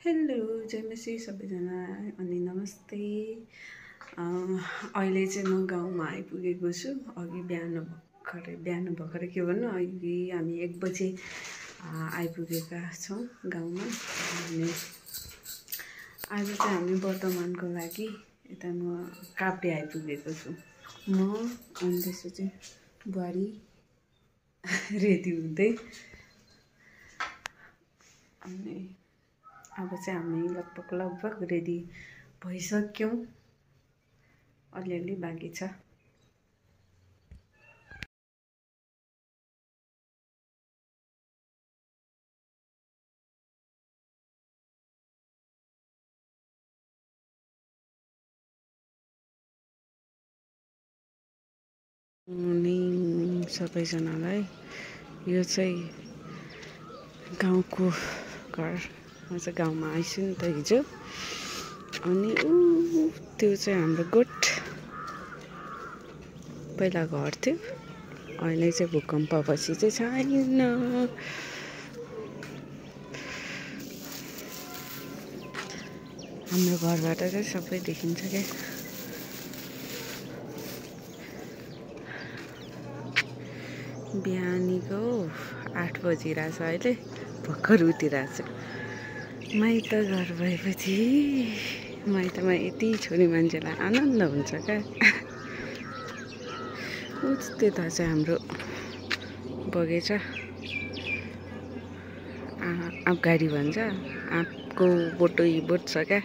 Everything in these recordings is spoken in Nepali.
हेलो जय मसी सबैजना अनि नमस्ते। अहिले चाहिँ म गाउँमा आइपुगेको छु। अघि बिहान भर्खरै के भन्नु, अघि हामी 1 बजे आइपुगेका छौँ गाउँमा। अनि आज चाहिँ हामी वर्तमानको लागि यता म काभ्रे आइपुगेको छु। म अनि त्यसपछि बुहारी रेडी हुँदै, अनि अब चाहिँ हामी लगभग रेडी भइसक्यौँ, अलिअलि बाँकी छ। मर्निङ सबैजनालाई। यो चाहिँ गाउँको घर। म चाहिँ गाउँमा आइसु नि त हिजो। अनि त्यो चाहिँ हाम्रो गोठ पहिला घर थियो, अहिले चाहिँ भूकम्पपछि चाहिँ छैन। हाम्रो घरबाट चाहिँ सबै देखिन्छ क्या। बिहानीको 8 बजिरहेछ, अहिले भर्खर उठिरहेछ। माइत घर भएपछि माइतमा यति छोरी मान्छेलाई आनन्द हुन्छ क्या। त्यता चाहिँ हाम्रो बगैँचा, आँपगाडी भन्छ, आँपको बोट छ क्या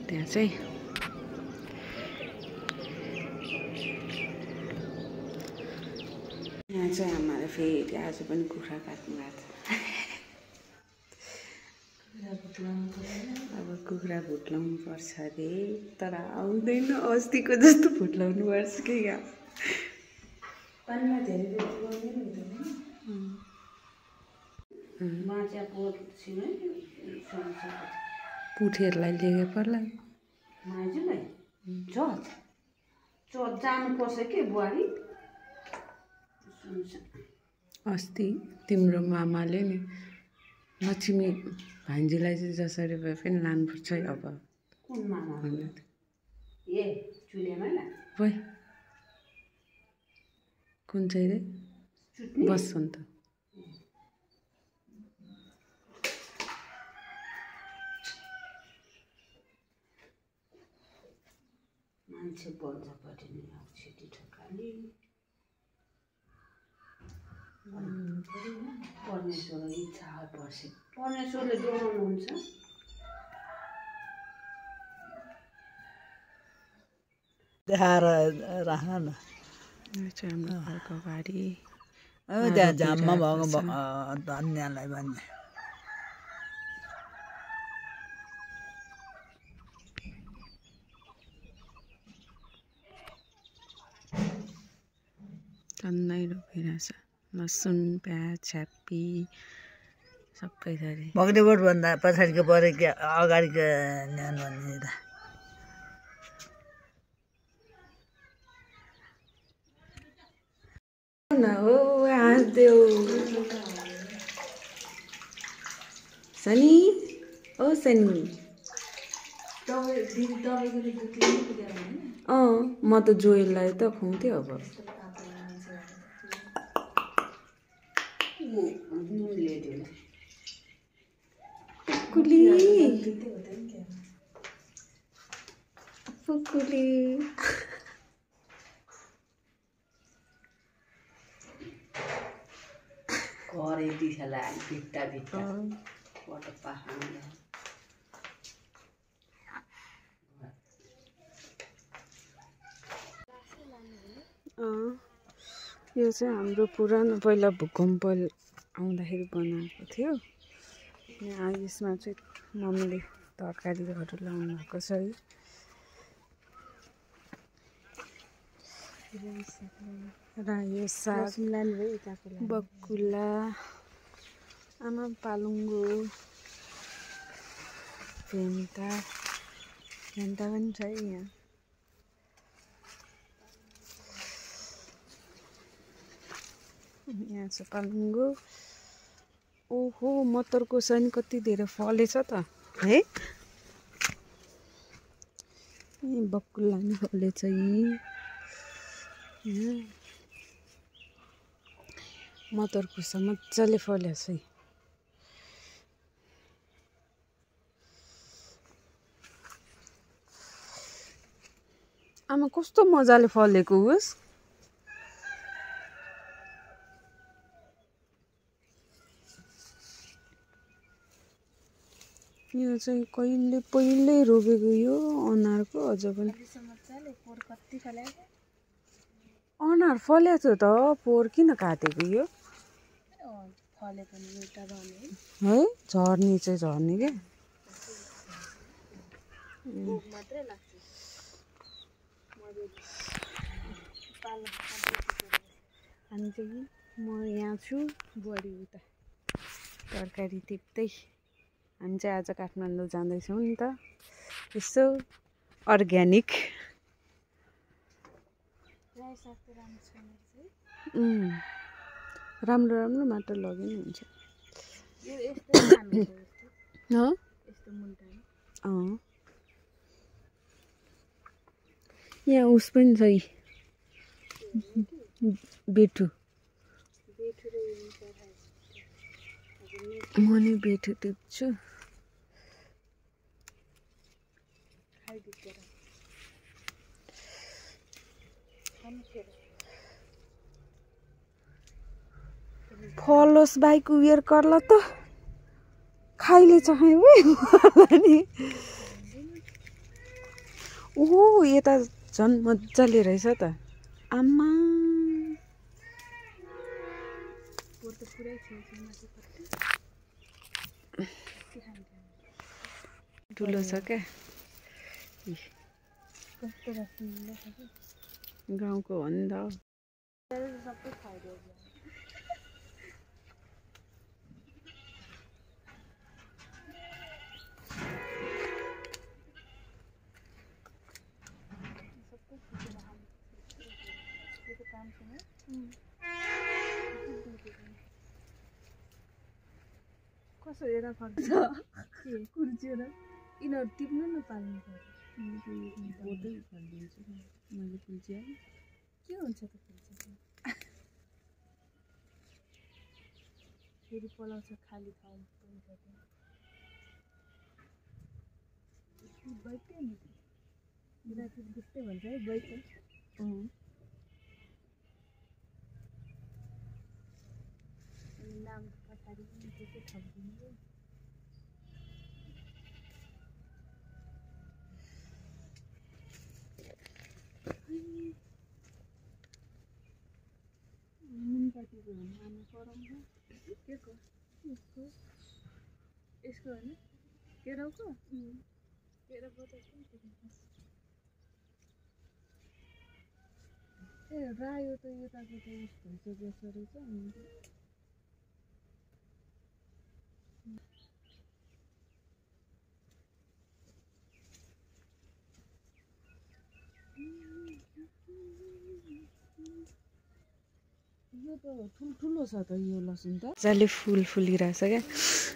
त्यहाँ चाहिँ। यहाँ चाहिँ हाम्रो फेरि आज पनि कुखुरा काट्नु गएको छ। अब कुखुरा भुट्लाउनु पर्छ अरे, तर आउँदैन अस्तिको जस्तो भुट्लाउनु पर्छ कि यहाँ। पानीमा धेरै पुठेहरूलाई लिएको पर्ला माजुलाई चोट जानुपर्छ कि बुहारी। अस्ति तिम्रो मामाले नि लक्ष्मी भान्जीलाई चाहिँ जसरी भए पनि लानुपर्छ है। अब कुन मामा? ए चुलेमा वै कुन चाहिँ रे बसन्त। मान्छे बल्छपट्टि नै आउँछ ती ठोकाली। परमेश्वरको इच्छा पर्छ, परमेश्वरले डोराउनुहुन्छ। देखाएर राख न। यो चाहिँ हाम्रो घरको बारी। त्यहाँ झाममा भएको धन्यलाई भन्ने। टन्नै रोपिरहेछ, लसुन प्याज छ्याप्पी सबै थरी। भक्तिबोट भन्दा पछाडिको परे के अगाडिको न्यान भन्ने त न हो। हाँस्देऊ सनी, ओ सनी। म त जोइललाई त खुवाउँथेँ। अब पुकुली पुकुली करे दिसला भित्ता भित्ता फोटो पाहाड। यो चाहिँ हाम्रो पुरानो पहिला भूकम्प आउँदाखेरि बनाएको थियो। यहाँ यसमा चाहिँ मम्मीले तरकारीहरू लाउनु भएको छ है। रायो साग, बकुल्ला, आमा पालुङ्गो, भेन्टा पनि छ है यहाँ। यहाँ छ पालुङ्गो। ओहो मटरको चाहिँ कति धेरै फलेछ त। है बकुल्ला नि फलेछ मटर खुर्सा मजाले फलेछ आमा कस्तो मजाले फलेको होस् यो चाहिँ कहिले पहिले रोपेको यो अनारको अझ पनि अनार फलेछ त पोर किन काटेको यो है झर्ने चाहिँ झर्ने के हामी चाहिँ म यहाँ छु बुहारी उता तरकारी टिप्दै हामी चाहिँ आज काठमाडौँ जाँदैछौँ नि त यसो अर्ग्यानिक राम्रो राम्रो मात्र लगे नि हुन्छ यहाँ उस पनि छ बेठु म नि बेठु टिप्छु फलोस बाइक उयर करला त खाइले चाहिँ नि ओहो यता झन् मजाले रहेछ त आमा ठुलो छ क्या गाउँको हो नि त कसो हेरा फर्छ के कुर्चियो र यिनीहरू टिप्नु नपाल्नु पर्यो मैले कुल्चिया के हुन्छ त कुल्चिया फेरि पलाउँछ खाली ठाउँ बैठै नि राति बुझ्दै भन्छ है बैठ नाम पछाडि त्यसै थपिदिनु मुनपातीको आमा कराउँछ के को यसको होइन केराउको केरा बताउँछ ए रायो त यताको त उस भइसकेको रहेछ यो त ठुल्ठुलो छ त यो लसुन त मजाले फुल फुलिरहेछ क्या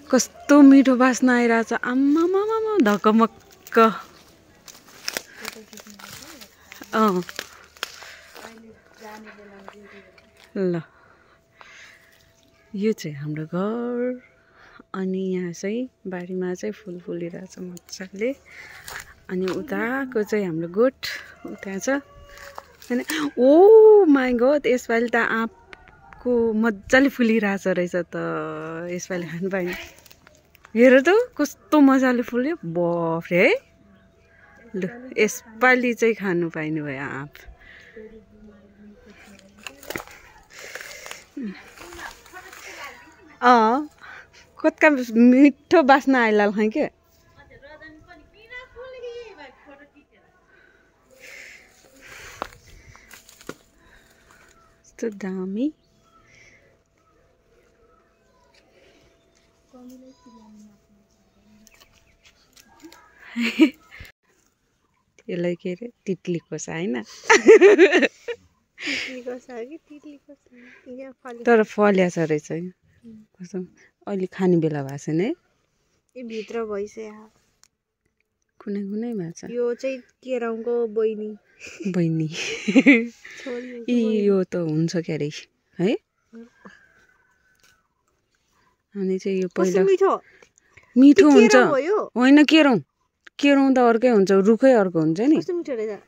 कस्तो मिठो बास्ना आइरहेछ आम्मामामा धकमक्क ल यो चाहिँ हाम्रो घर अनि यहाँ चाहिँ बारीमा चाहिँ फुल फुलिरहेछ मजाले अनि उताको चाहिँ हाम्रो गोठ उता छ अनि ओ माई गड यसपालि त आँपको मजाले फुलिरहेछ रहेछ त यसपालि खानु पाएन हेर त कस्तो मजाले फुल्यो बफ्रे है ल यसपालि चाहिँ खानु पाइनु भयो आँप कत्का मिठो बास्ना आइलाल खै के यस्तो दामी त्यसलाई के अरे तितली खोसा होइन तर फल्या छ रहेछ कस्तो अहिले खाने बेला भएको छैन है यो भित्र भइसक्यो कुनै कुनै भाषा यो चाहिँ केराउको बहिनी बहिनी छोरी यो त हुन्छ के अरे है अनि चाहिँ यो पहिला मिठो मिठो हुन्छ हो यो होइन केरौँ त अर्कै हुन्छ रुखै अर्को हुन्छ नि कस्तो मिठो रहेछ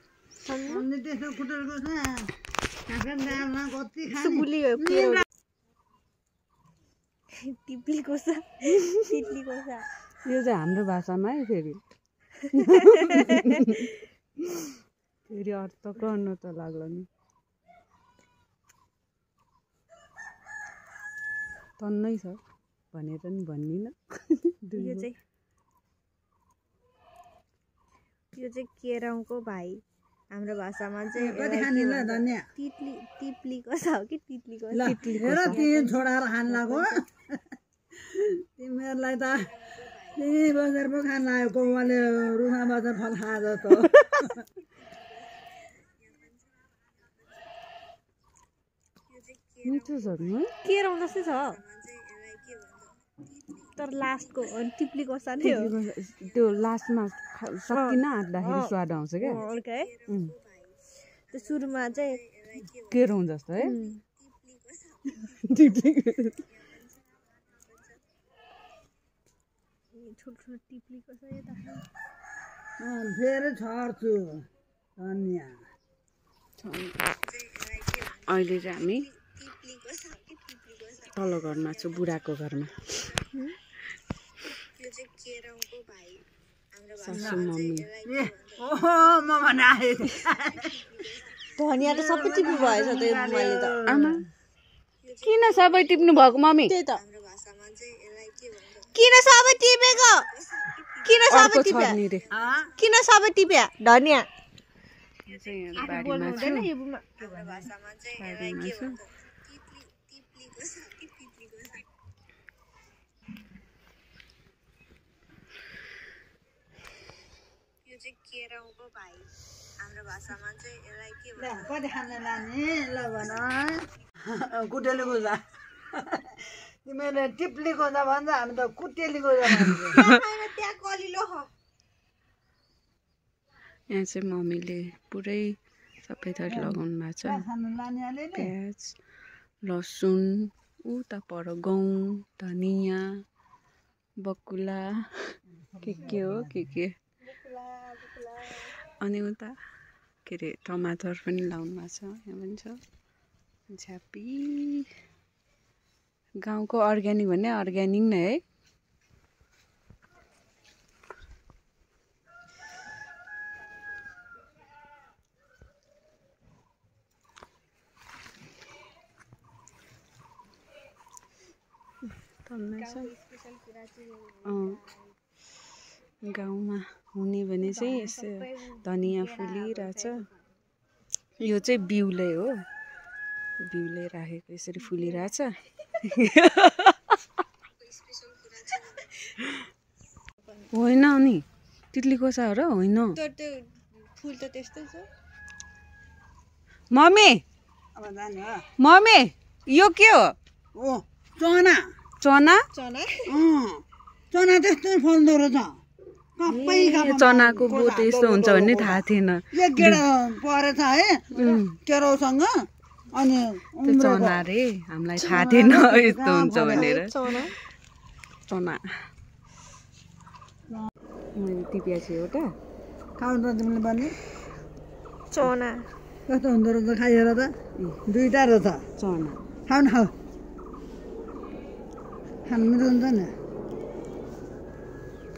सुबुली हो टिप्लीको छ तितलीको छ यो चाहिँ हाम्रो भाषामा है फेरि फेरि अर्थ गर्न त लाग्ला नि तन्नै छ भनेर नि भन्दिनँ यो चाहिँ केराउको भाइ हाम्रो भाषामा चाहिँ टिप्लीको छ हो कि तितलीको छोडाएर खान लाग्यो तिमीहरूलाई त त्यही बजार पो खान लाग्यो कौवाले रुखमा बजार फल खाए जस्तो मिठो छ नि केराउ जस्तै छ तर लास्टको टिप्लीको सानै हो त्यो लास्टमा सकिन आँट्दाखेरि स्वाद आउँछ क्या अर्कै है त्यो सुरुमा चाहिँ केरौँ जस्तो है छोटो टिप्लीको छ यता फेरि छर्छु धनिया अहिले चाहिँ हामी तल्लो घरमा छु बुढाको घरमा सासू मम्मी धनिया त सबै टिप्नु भएछ त मैले त आमा किन सबै टिप्नु भएको मम्मी त्यही त किन सबै टिपेको किन सबै टिप्या किन सबै टिप्या धनिया बारीमा छु केराउको भाइ हाम्रो भाषामा चाहिँ यसलाई के भन्छ कति खान लाने ल भन कुटेली गुजा तिमीले टिप्ली खोजा भन्छ हामी त कुटेली खोजा त्यहाँ कलिलो हो यहाँ चाहिँ मम्मीले पुरै सबै थरी लगाउनु भएको छ प्याज लसुन उता पर गहुँ धनिया बकुला के हो के अनि उता के अरे टमाटर पनि लाउनु भएको छ यहाँ पनि छ झ्यापी गाउँको अर्ग्यानिक भन्ने अर्ग्यानिक नै है गाउँमा हुने भने चाहिँ यसो धनियाँ फुलिरहेछ यो चाहिँ बिउले हो बिउले राखेको यसरी फुलिरहेछ होइन नि तितली कोसा हो र होइन फुल त त्यस्तै छ मम्मी मम्मी यो के हो चना चना चना त्यस्तै फल्दो रहेछ चनाको बोट यस्तो हुन्छ भन्ने थाहा थिएन एक गेडा परेछ है केराउसँग अनि त्यो चना रे हामीलाई थाहा थिएन यस्तो हुन्छ भनेर चना मैले टिपिया छु एउटा खाउँ त तिमीले पनि चना कस्तो हुँदो रहेछ खाइएर त दुईटा रहेछ चना खाऊ न खाऊ खानु मिठो हुन्छ नि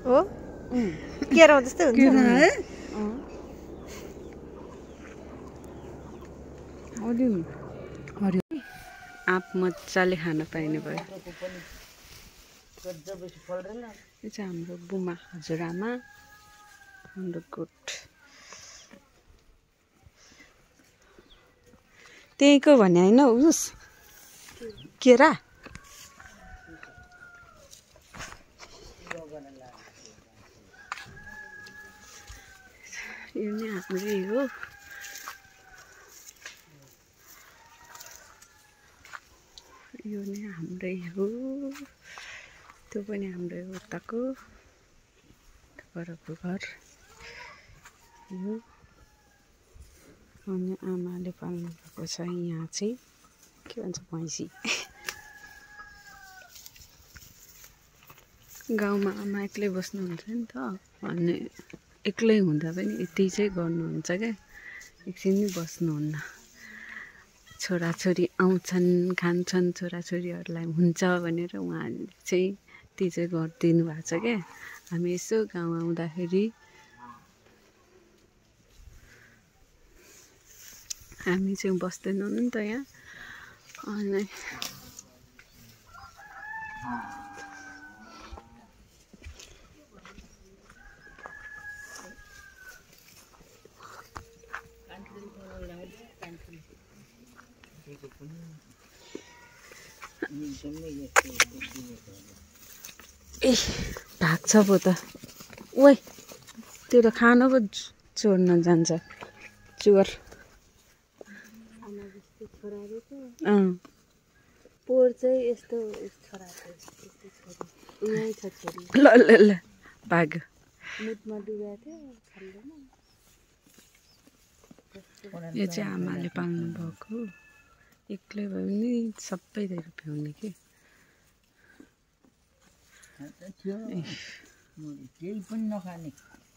हो केराउ जस्तै हुन्छ है हरियो आँप मजाले खान पाइने भयो यो चाहिँ हाम्रो बुमा हजुरआमा हाम्रो गोठ त्यहीको भने होइन उस केरा यो नै हाम्रै हो यो नै हाम्रै हो त्यो पनि हाम्रै हो उताको परको घर यो अनि आमाले पाल्नु भएको छ यहाँ चाहिँ के भन्छ भैँसी गाउँमा आमा एक्लै बस्नुहुन्छ नि त अनि एक्लै हुँदा पनि यति चाहिँ गर्नुहुन्छ क्या एकछिन नि बस्नुहुन्न छोराछोरी आउँछन् खान्छन् छोराछोरीहरूलाई हुन्छ भनेर उहाँहरूले चाहिँ त्यो चाहिँ गरिदिनु भएको छ क्या हामी यसो गाउँ आउँदाखेरि हामी चाहिँ बस्दैनौँ नि त यहाँ अनि ए भाग्छ पो त ओइ त्यो त खाना पो चोर्न जान्छ चोर पोहोर चाहिँ यस्तो छोरा छ छोरी ल ल ल भाग्यो मुटमा डुबाएको थियो खाल्दैन यो चाहिँ आमाले पाल्नु भएको एक्लै भयो भने सबै धेरै भ्याउने कि केही पनि नखाने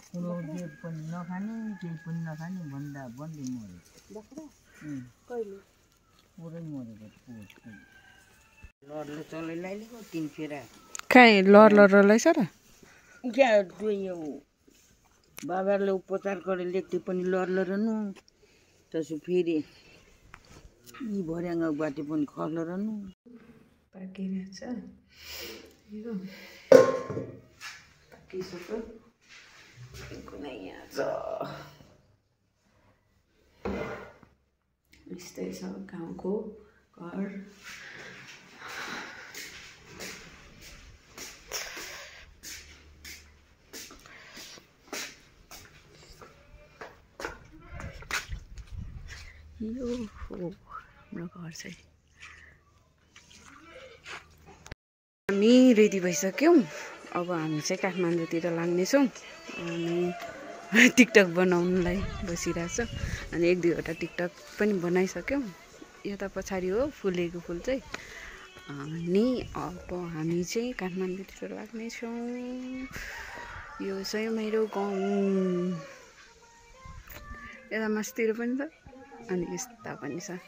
कुरो पनि नखाने केही पनि नखाने भन्दा भन्दै मऱ्यो कहिले पुरै मरेको लडले चलाइलाई तिन फेरा कहाँ लर रहेछ र क्या यो बाबाले उपचार गरेर लेख्दै पनि लर्लरनु त्यसो फेरि यी भर्याङ्ग बाटे पनि खर्लरनु पाकिरहेछ यो पाकिसक्यो कुनै यहाँ छ यस्तै छ गाउँको घर यो हो हाम्रो घर चाहिँ हामी रेडी भइसक्यौँ अब हामी चाहिँ काठमाडौँतिर लाग्नेछौँ अनि टिकटक बनाउनुलाई बसिरहेछ अनि एक दुईवटा टिकटक पनि बनाइसक्यौँ यता पछाडि हो फुलेको फुल चाहिँ अनि अब हामी चाहिँ काठमाडौँतिर लाग्नेछौँ यो चाहिँ मेरो गाउँ यता मास्तिर पनि छ अनि यस्ता पनि छ